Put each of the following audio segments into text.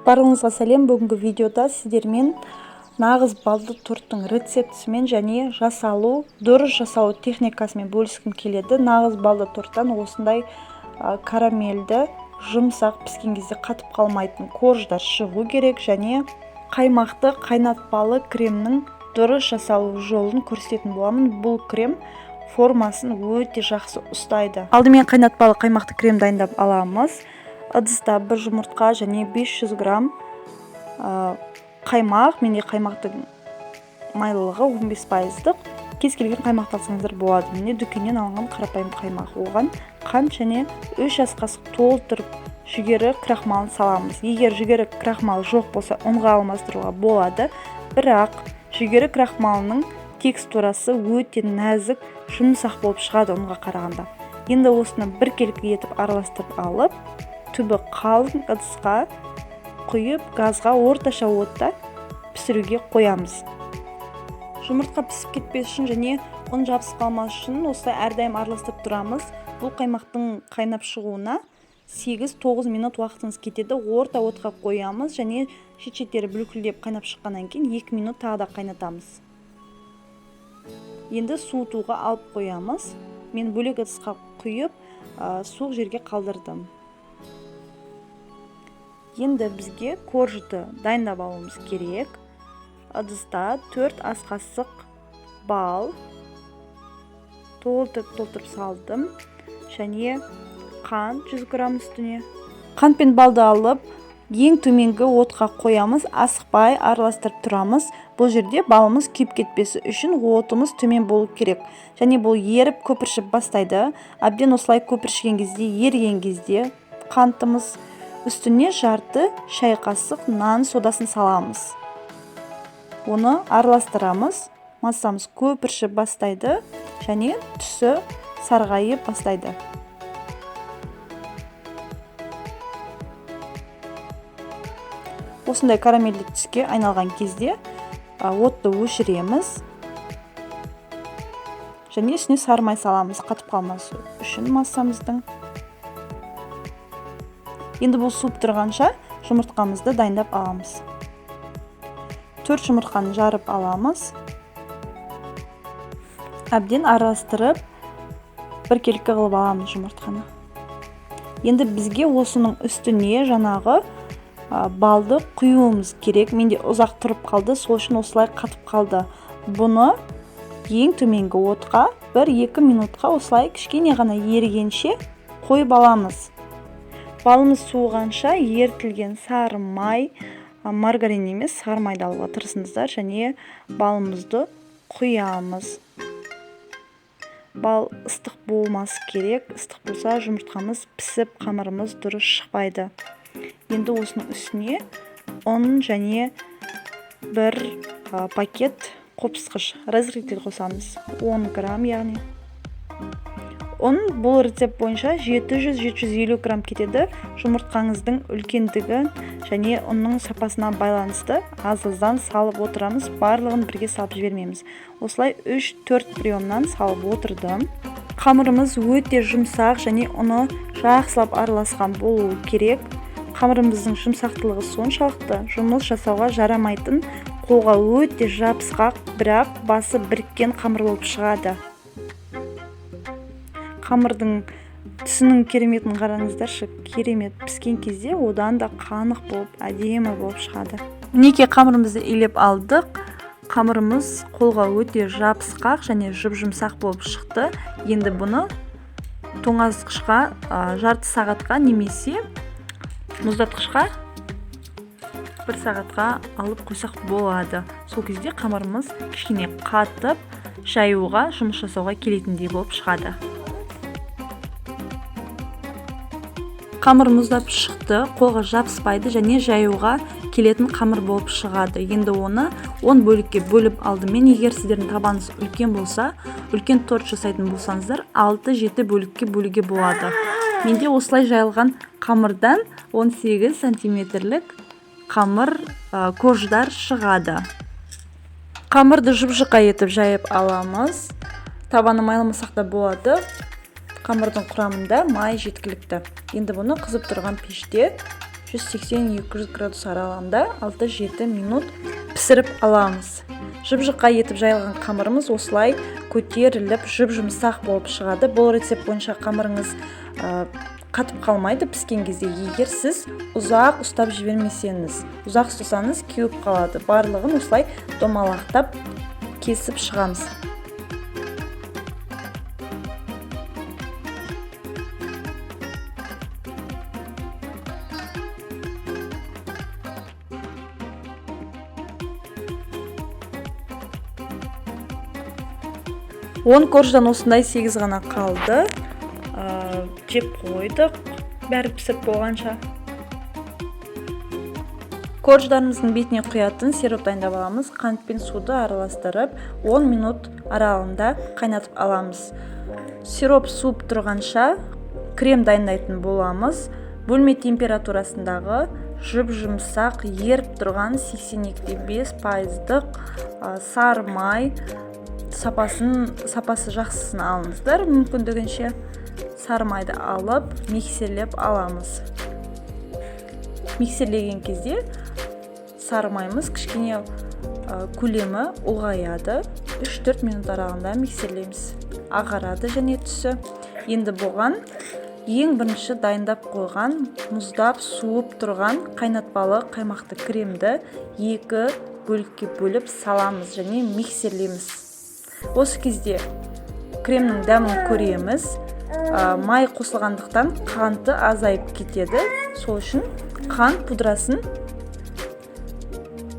Барлығыңызға сәлем. Бүгінгі видеода сіздермен нағыз балды торттың рецептісімен және жасалу, дұрыс жасалу техникасымен бөліскім келеді. Нағыз балды торттан осындай карамельді, жұмсақ, піскен кезде қатып қалмайтын корждар шығу керек және қаймақты қайнатпалы кремнің дұрыс жасалу жолын көрсететін боламын. Бұл крем формасын өте жақсы ұстайды. Алдымен қайнатпалы қаймақты крем дайындап аламыз. Ыдыста бір жұмыртқа және 500 грамм қаймақ. Менде қаймақтың майлылығы 15%-дық. Кез келген қаймақты алсаңыздар болады. Менде дүкеннен алынған қарапайым қаймақ. Оған қант және 3 ас қасық толтырып жүгері крахмалын саламыз. Егер жүгері крахмалы жоқ болса, ұнға алмастыруға болады. Бірақ жүгері крахмалының текстурасы өте нәзік, жұмсақ болып шығады ұнға қарағанда. Енді осыны біркелкі етіп араластырып алып, түбі қалың ыдысқа құйып, газға орташа отта пісіруге қоямыз. Жұмыртқа пісіп кетпес үшін және ұн жабысып қалмас үшін осылай әрдайым араластырып тұрамыз. Бұл қаймақтың қайнап шығуына 8-9 минут уақытыңыз кетеді. Орта отқа қоямыз және шет-шеттері бүлкілдеп қайнап шыққаннан кейін 2 минут тағы да қайнатамыз. Енді суытуға алып қоямыз. Мен бөлек ыдысқа құйып, суық жерге қалдырдым. Енді бізге коржды дайындап алуымыз керек. Ыдыста 4 ас қасық бал толтырып салдым және қант 100 грамм үстіне. Қант пен балды алып, ең төменгі отқа қоямыз, асықпай араластырып тұрамыз. Бұл жерде балымыз күйіп кетпесі үшін отымыз төмен болу керек. Және бұл еріп көпіршіп бастайды. Әбден осылай көпіршіген кезде, еріген кезде қантымыз үстіне жарты шай қасық нан содасын саламыз. Оны араластырамыз. Массамыз көпіршіп бастайды және түсі сарғайып бастайды. Осындай карамельді түске айналған кезде отты өшіреміз және үстіне сары май саламыз, қатып қалмас үшін массамыздың. Енді бұл суып тұрғанша жұмыртқамызды дайындап аламыз. 4 жұмыртқаны жарып аламыз. Әбден араластырып, біркелкі қылып аламыз жұмыртқаны. Енді бізге осының үстіне жаңағы балды құюымыз керек. Менде ұзақ тұрып қалды, сол үшін осылай қатып қалды. Бұны ең төменгі отқа 1-2 минутқа осылай кішкене ғана ерігенше қойып аламыз. Балымыз суығанша ерітілген сары май, маргарин емес, сары майды алуға тырысыңыздар және балымызды құямыз. Бал ыстық болмас керек, ыстық болса жұмыртқамыз пісіп, қамырымыз дұрыс шықпайды. Енді осының үстіне ұн және бір пакет қопсытқыш, разрыхлитель қосамыз. 10 грамм, яғни. Ұн бұл рецепт бойынша 700-750 грамм кетеді. Жұмыртқаңыздың үлкендігі және ұнның сапасына байланысты аз-аздан салып отырамыз, барлығын бірге салып жібермейміз. Осылай 3-4 приемнан салып отырдым. Қамырымыз өте жұмсақ және ұны жақсылап араласқан болуы керек. Қамырымыздың жұмсақтылығы соншалықты, жұмыс жасауға жарамайтын, қолға өте жабысқақ, бірақ басы біріккен қамыр болып шығады. Қамырдың түсінің кереметін қараңыздаршы, керемет піскен кезде одан да қанық болып, әдемі болып шығады. Мінекей қамырымызды илеп алдық. Қамырымыз қолға өте жабысқақ және жұп-жұмсақ болып шықты. Енді бұны тоңазытқышқа, жарты сағатқа немесе мұздатқышқа бір сағатқа алып қойсақ болады. Сол кезде қамырымыз кішкене қатып, жаюға, жұмыс жасауға келетіндей болып шығады. Қамыр мұздап шықты, қолға жабыспайды және жаюға келетін қамыр болып шығады. Енді оны 10 бөлікке бөліп алдым мен. Егер сіздердің табаныңыз үлкен болса, үлкен торт жасайтын болсаңыздар, 6-7 бөлікке бөлуге болады. Менде осылай жайылған қамырдан 18 сантиметрлік қамыр, корждар шығады. Қамырды жұп-жұқа етіп жайып аламыз. Табаны майламасақ та болады. Қамырдың құрамында май жеткілікті. Енді бұны қызып тұрған пеште 180-200 градус аралығында 6-7 минут пісіріп аламыз. Жып-жұқа етіп жайылған қамырымыз осылай көтеріліп, жұп-жұмсақ болып шығады. Бұл рецепт бойынша қамырыңыз қатып қалмайды піскен кезде, егер сіз ұзақ ұстап жібермесеңіз. Ұзақ ұстасаңыз кеуіп қалады. Барлығын осылай домалақтап кесіп шығамыз. Он корждан осындай 8 ғана қалды. Жеп қойдық, бәрі пісіп болғанша. Корждарымыздың бетіне құятын сироп дайындап аламыз. Қант пен суды араластырып, 10 минут аралығында қайнатып аламыз. Сироп суып тұрғанша крем дайындайтын боламыз. Бөлме температурасындағы жұп-жұмсақ еріп тұрған 82,5% сары май, сапасы жақсысын алыңыздар, мүмкіндігінше сары майды алып миксерлеп аламыз. Миксерлеген кезде сары майымыз кішкене көлемі ұлғаяды. 3-4 минут аралығында миксерлейміз. Ағарады және түсі. Енді бұған ең бірінші дайындап қойған, мұздап суып тұрған қайнатпалы қаймақты кремді 2 бөлікке бөліп саламыз және миксерлейміз. Осы кезде кремнің дәмін көреміз. Май қосылғандықтан қанты азайып кетеді. Сол үшін қант пудрасын,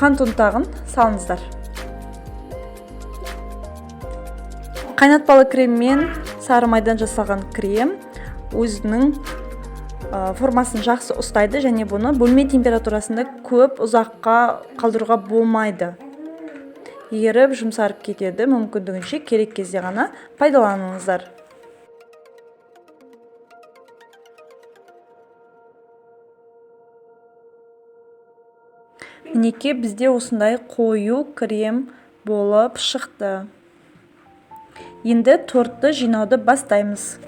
қант ұнтағын салыңыздар. Қайнатпалы крем мен сары майдан жасалған крем өзінің формасын жақсы ұстайды және бұны бөлме температурасында көп ұзаққа қалдыруға болмайды. Еріп, жұмсарып кетеді. Мүмкіндігінше керек кезде ғана пайдаланыңыздар. Мінекей бізде осындай қою крем болып шықты. Енді тортты жинауды бастаймыз.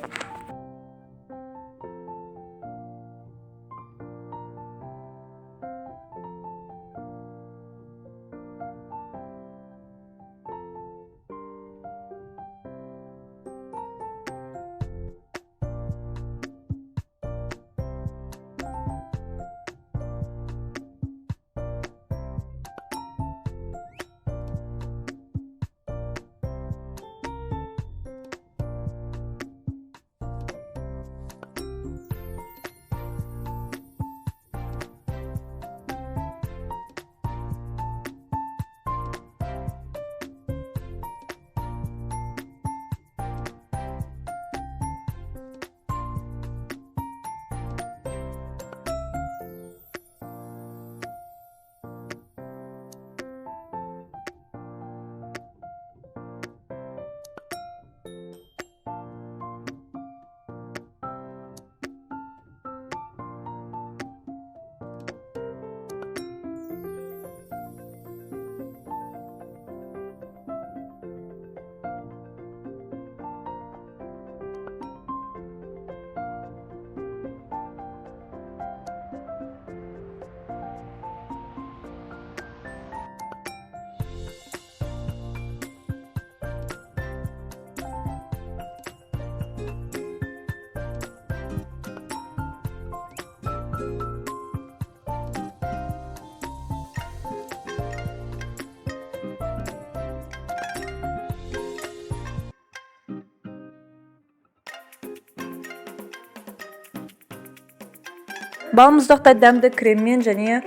Балмұздақтай дәмді креммен және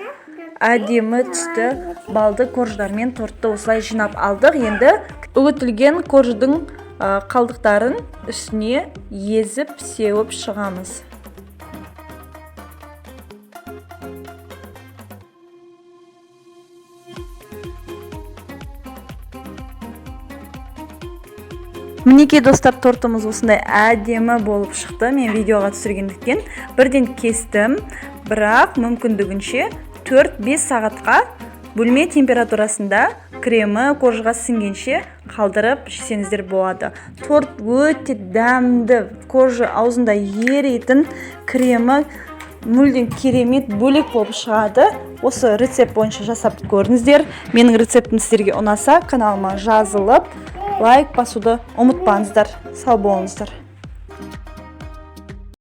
әдемі түсті балды корждармен тортты осылай жинап алдық. Енді үгітілген корждың қалдықтарын үстіне езіп сеуіп шығамыз. Мінекей достар, тортымыз осындай әдемі болып шықты. Мен видеоға түсіргендіктен бірден кестім, бірақ мүмкіндігінше 4-5 сағатқа бөлме температурасында кремі коржға сіңгенше қалдырып жесеңіздер болады. Торт өте дәмді, коржы аузында еритін, кремі Мүлдем керемет, бөлек болып шығады. Осы рецепт бойынша жасап көріңіздер. Менің рецептім сіздерге ұнаса, каналыма жазылып, лайк басуды ұмытпаңыздар. Сау болыңыздар.